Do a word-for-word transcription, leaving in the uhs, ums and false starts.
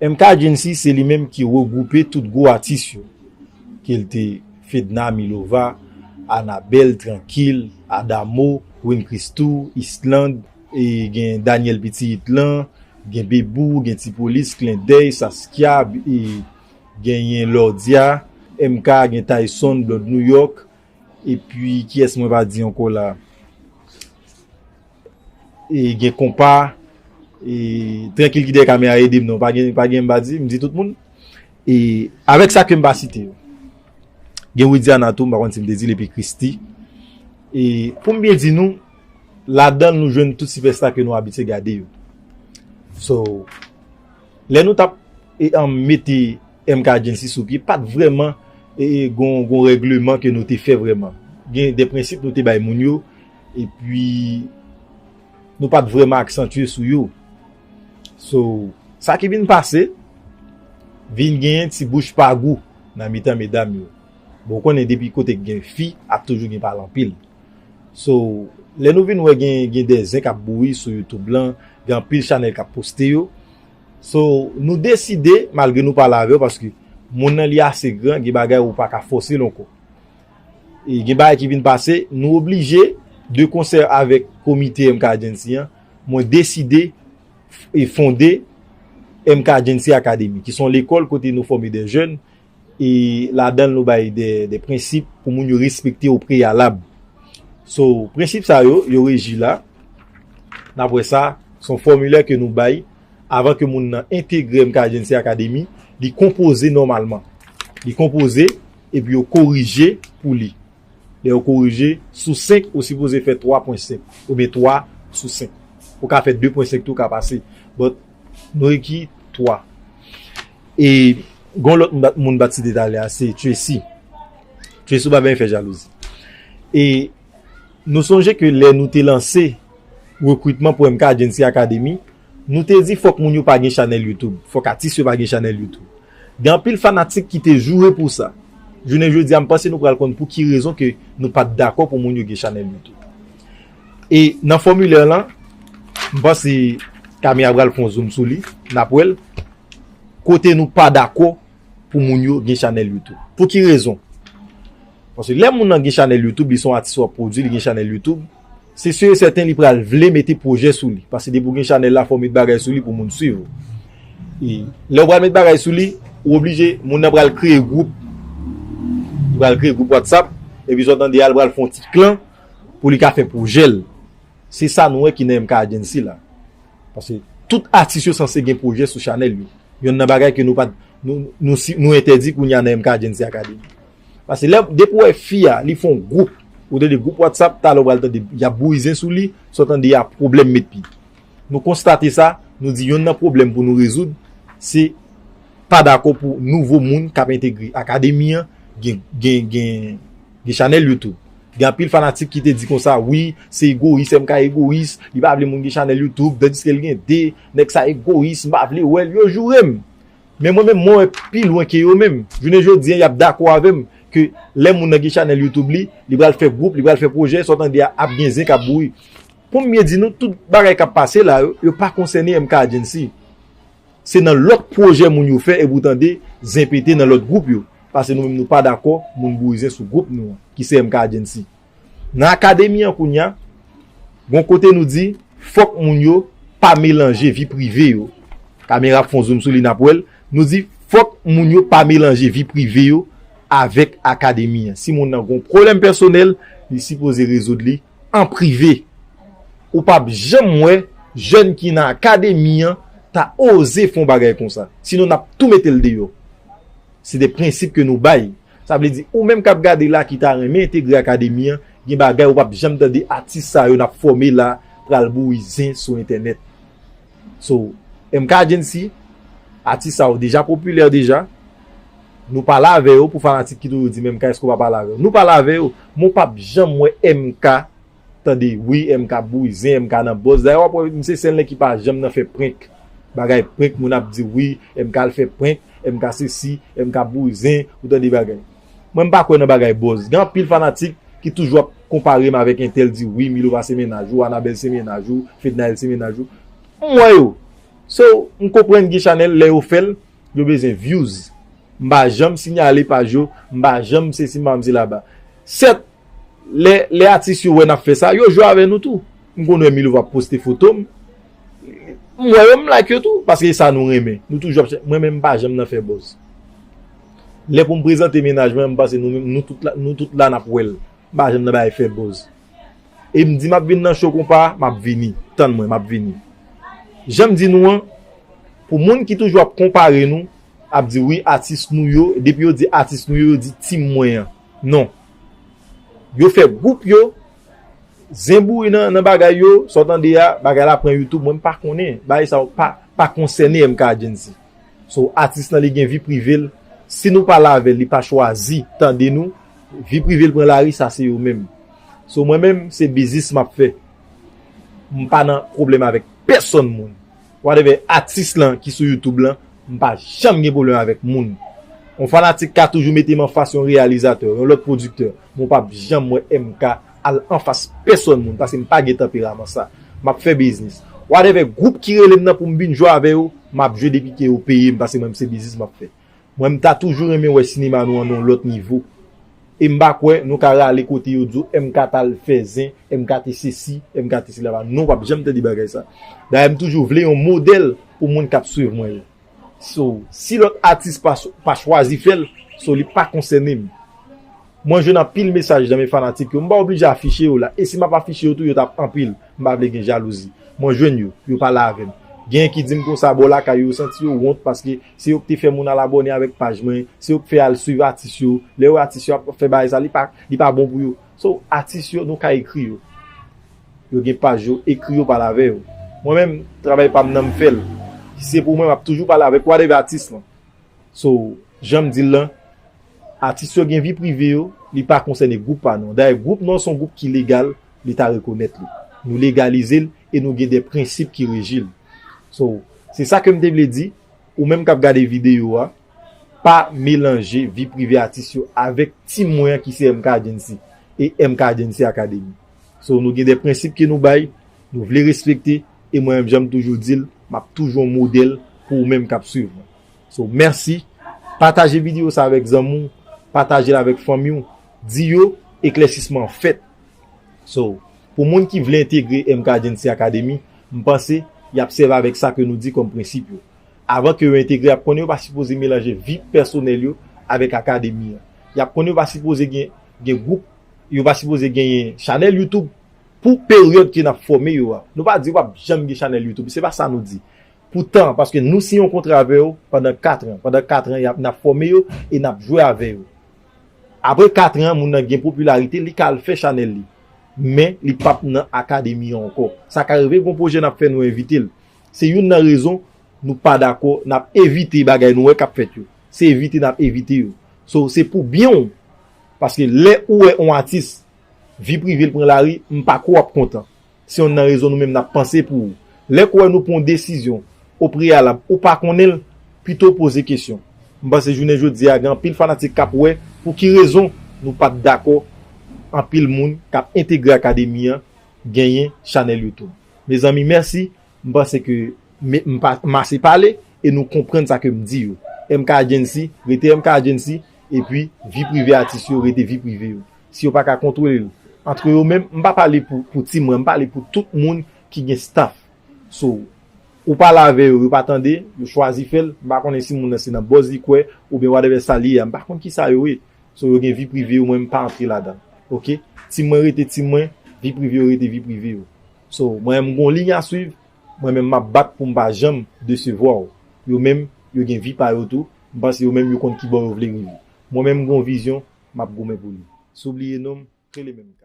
M K Agency se li menm ki regwoupe tout gwo atis yo, ke l te Fedna Milova, Anabel, Trankil, Adamo, Win Christoo, Island, e gen Daniel Pitit lan, gen Bebou, gen Ti Polis, Klendèy, Saskia, e genyen Lordia, M K, gen Tyson, Blonde New York, epi kiyès mwen pa di ankò la? E gen Konpa, e Trankil ki dèyè kamera ede m non, pa gen, pa gen m pa di, m di tout moun. E avèk sa ke m pa site yo. Gen Widiana tou, m pa konn si m te di l, epi Christy. E pou m byen di nou, ladan l nou jwenn tout sipèsta ke nou abitye gade yo. So, lè nou t ap e, um, mete M K Agency sou pye, pa t vrèman e, e, gon, gon règleman ke nou te fè vrèman. Gen de prensip nou te bay moun yo, epi nou pa t vrèman aksantye sou yo. So, sa ki vin pase, vin genyen ti bouch pa gou nan mitan medam yo. Bon, ou konnen depi kote k gen fi, ap toujou gen pale anpil. So, lè nou vin wè gen, gen de zen k ap bouyi sou YouTube lan, gen anpil chanèl k ap poste yo. So, nou deside, malgre nou pale avè w, paske moun nan li ase gran, gen bagay ou pa ka fòse l ankò. E gen bagay ki vin pase, nou oblije, de konsè avèk komite M K Agency an, mwen deside f- e fonde M K Agency Academy, ki se yon lekòl kote nou fòme de jèn, e ladan l nou bay de, de prensip pou moun yo respekte o preyalab. So, prensip sa yo, yo reji la. N ap wè sa, se yon fòmilè ke nou bay avan ke moun nan entegre M K Agency Academy, li konpoze nòmalman. Li konpoze, epi yo korije pou li. Lè yo korije, sou senk, ou sipoze fè twa pwen senk, oubyen twa sou senk. Ou ka fè de pwen senk tou, ka pase. But, nou reki twa. E, gon lòt moun bat, moun bat site talè a, se Tracy. Tracy, ou pa byen fè jalouzi. E, nou sonje ke lè nou te lanse rekritman pou M K Agency Academy, nou te di fòk moun yo pa gen chanèl YouTube, fòk atis yo pa gen chanèl YouTube. Gen anpil fanatik ki te joure pou sa. Jounen jodi a, m panse nou pral konn pou ki rezon ke nou pa t dakò pou moun yo gen chanèl YouTube. E nan fòmilè lan, m panse Camille pral fè yon zoom sou li, n ap wè l, kote nou pa dakò pou moun yo gen chanèl YouTube. Pou ki rezon? Paske lè moun nan gen chanèl YouTube, li se yon atis w ap pwodui, li gen chanèl YouTube, se si e sèten li pral vle mete pwojè sou li. Paske depi w gen chanèl la, fò w met bagay sou li pou moun swiv ou. E lè w pral met bagay sou li, ou oblije, moun nan pral kreye gwoup. Li pral kreye gwoup WhatsApp, epi sa w tande a, li pral fè yon ti klan pou li ka fè pwojè l. Se sa nou wè ki nan M K Agency la. Paske tout atis yo sanse gen pwojè sou chanèl yo. Yonn nan bagay ke nou pa t, nou, nou, si- nou entèdi kounye a nan M K Agency Academy. Paske lè, depi w wè fi a, li fè yon gwoup, ou tande gwoup WhatsApp, talè w pral tande, y ap bouyi zen sou li, sa w tande a pwoblèm met pye. Nou konstate sa, nou di yonn nan pwoblèm pou nou rezoud, se pa dakò pou nouvo moun k ap entegre akademi an, gen, gen, gen, gen chanèl YouTube. Gen anpil fanatik ki te di konsa, wi, se egoyis, M K egoyis, li pa vle moun gen chanèl YouTube, tandiske l gen de, nèg sa egoyis, m pa vle wè l, yo joure m. Men mwen menm, mwen wè pi lwen ke yo menm. Jounen jodi a, y ap dakò avè m ke lè moun nan gen chanèl YouTube li, li pral fè gwoup, li pral fè pwojè, sa w tande a ap gen zen k ap bouyi. Pou m byen di nou, tout bagay k ap pase la yo, yo pa konsène M K Agency. Se nan lòt pwojè moun yo fè, epi w tande zen pete nan lòt gwoup yo. Paske nou menm nou pa dakò moun bouyi zen sou gwoup nou an, ki se M K Agency. Nan akademi an kounye a, gon kote nou di, fòk moun yo pa melanje vi prive yo. Kamera ap fè yon zoom sou li, n ap wè l. Nou di, fòk moun yo pa melanje vi prive yo avèk akademi an. Si moun nan gon pwoblèm pèsonèl, li sipoze rezoud li an prive. Ou p ap janm wè jèn ki nan akademi an ta oze fè yon bagay konsa. Sinon, n ap tou mete l deyò. Se de prensip ke nou bay. Sa vle di, ou menm k ap gade la ki ta renmen entegre akademi an, gen bagay ou p ap janm tande atis sa yo n ap fòme la pral bouyi zen sou entènèt. So, M K Agency, atis sa yo deja popilè deja. Nou pale avè yo pou fanatik ki toujou di, "Men M K, èske w pa pale avè yo?" Nou pale avè yo, men w p ap janm wè M K tande, wi, M K bouzen, M K nan buzz. Dayè, w ap wè misye se nèg ki pa janm nan fè prank. Bagay prank, moun ap di, wi, M K al fè prank, M K sesi, M K bouzen, ou tande bagay. Mwen, m pa kwè nan bagay buzz. Gen anpil fanatik ki toujou ap konpare m avèk entèl, di, wi, Milo pa se mennaj ou, Anabel se mennaj ou, Fednaelle se mennaj ou. M wè yo. So, m konprann gen chanèl, lè yo fè l, yo bezwen views. M pa janm siyale paj yo, m pa janm sesi, m pa janm sela. Sèt, lè, lè atis yo wè n ap fè sa, yo jwe avè nou tou. M konn wè Milova ap poste foto m. M wè yo, m like yo tou, paske e sa nou renmen. Nou toujou ap chè-, mwen menm, m pa janm nan fè buzz. Lè pou m prezante mennaj mwen, m panse nou menm, nou tout la, nou tout la n ap wè l. M pa janm nan bay fè buzz. E m di m ap vin nan show konpa, m ap vini. Tann mwen, m ap vini. Jan m di nou an, pou moun ki toujou ap konpare nou, ap di wi, atis nou yo, depi yo di atis nou yo, yo di team mwen an. Non. Yo fè gwoup yo, zenbouri nan, nan bagay yo, sa w tande a, bagay la pran YouTube, mwen m pa konnen. Bagay sa yo pa, pa konsène M K Agency. So, atis lan li gen vi prive l. Si nou pale avè l, li pa chwazi tande nou, vi prive l pran lari, sa se yo menm. So, mwen menm, se biznis m ap fè. M pa nan pwoblèm avèk pèsonn moun. Whatever atis lan ki sou YouTube lan, m pa janm gen pwoblèm avèk moun. Yon fanatik ka toujou mete m anfas yon reyalizatè, yon lòt pwodiktè, men w p ap janm wè M K al anfas pèsonn moun, paske m pa gen tanperaman sa. M ap fè biznis. Whatever gwoup ki rele m nan pou m vin jwe avè yo, m ap jwe depi ke yo peye m, paske mwen, se biznis m ap fè. Mwen, m ta toujou renmen wè sinema nou an nan yon lòt nivo. E m pa kwè nou ka rale kote yo di w M K t al fè zen, M K te sesi, M K te sela. Non, w p ap janm tande bagay sa. Dayè, m toujou vle yon modèl pou moun k ap swiv mwen yo. So, si lòt atis pa, pa chwazi fè l, so, li pa konsène m. Mwen jwenn anpil mesaj nan men fanatik yo. M pa oblije afiche yo la. E si m ap afiche yo tou, yo t ap anpil. M pa vle gen jalouzi. Mwen jwenn yo, yo pale avè m. Genyen ki di m konsa, bò lakay yo, yo santi yo wont paske se yo ki te fè moun al abòne avèk paj mwen, se yo ki fè al swiv atis yo. Lè yo wè atis yo ap fè bagay sa, li pa, li pa bon pou yo. So, atis yo, nou ka ekri yo. Yo gen paj yo, ekri yo, pale avè yo. Mwen menm, travay pa m nan, m fè l. Si se pou mwen, m ap toujou pale avèk whatever atis lan. So, jan m di l lan, atis yo gen vi prive yo, li pa konsène gwoup pa nou an. Dayè, gwoup nou an se yon gwoup ki legal, Leta rekonèt li. Nou legalize l e nou gen de prensip ki reji l. So, se sa ke m te vle di, ou menm k ap gade videyo a, pa melanje vi prive atis yo avèk team mwen an ki se M K Agency e M K Agency Academy. So, nou gen de prensip ke nou bay, nou vle respekte, e mwen menm, jan m toujou di l, m ap toujou yon modèl pou ou menm k ap swiv mwen. So, mèsi. Pataje videyo sa avèk zanmi w, pataje l avèk fanmi w. Di yo, eklèsisman an fèt. So, pou moun ki vle entegre M K Agency Academy, m panse y ap sèvi avèk sa ke nou di kòm prensip yo. Avan ke yo entegre, y ap konnen yo pa sipoze melanje vi pèsonèl yo avèk akademi an. Y ap konnen yo pa sipoze gen, gen gwoup, yo pa sipoze genyen chanèl YouTube pou peryòd ke n ap fòme yo a. Nou pa di yo p ap janm gen chanèl YouTube, se pa sa nou di. Poutan, paske nou siyen yon kontra avè yo pandan kat an. Pandan kat an, y ap, n ap fòme yo e n ap jwe avè yo. Apre kat an, moun nan gen popilarite, li ka al fè chanèl li. Men, li p ap nan akademi an ankò. Sa ka rive, gon pwojè n ap fè, nou envite l. Se youn nan rezon nou pa dakò, n ap evite bagay nou wè k ap fèt yo. Se evite n ap evite yo. So, se pou byen w. Paske lè ou wè yon atis, vi prive l pran lari, m pa kwè w ap kontan. Se youn nan rezon nou menm n ap panse pou ou. Lè k ou wè nou pran yon desizyon o preyalab, ou pa konnen l, pito w poze kesyon. M panse jounen jodi a, gen anpil fanatik k ap wè pou ki rezon nou pa t dakò anpil moun k ap entegre akademi an genyen chanèl YouTube. Mezanmi, mèsi. M panse ke me-, m pa, m ase pale e nou konprann sa ke m di yo. M K Agency, rete M K Agency, epi vi prive atis yo, rete vi prive yo. Si yo pa ka kontwole l antre yo menm, m pa pale pou, pou team mwen, m pale pou tout moun ki gen staff. So, ou pale avè yo, yo pa tande, yo chwazi fè l, m pa konnen si moun nan se nan buzz li kwè, oubyen whatever sa li ye a, m pa konn kisa yo ye. So, yo gen vi prive yo, mwen, m pa antre ladan. Oke? Team mwen rete team mwen, vi prive yo rete vi prive yo. So, mwen, m gon liy a swiv, mwen menm m ap bat pou m pa janm desevwa w. Yo menm, yo gen vi pa yo tou, m panse yo menm yo konn ki bò yo vle rive. Mwen menm m gon vizyon, m ap goumen pou li. Si w bliye non m, rele menm ka.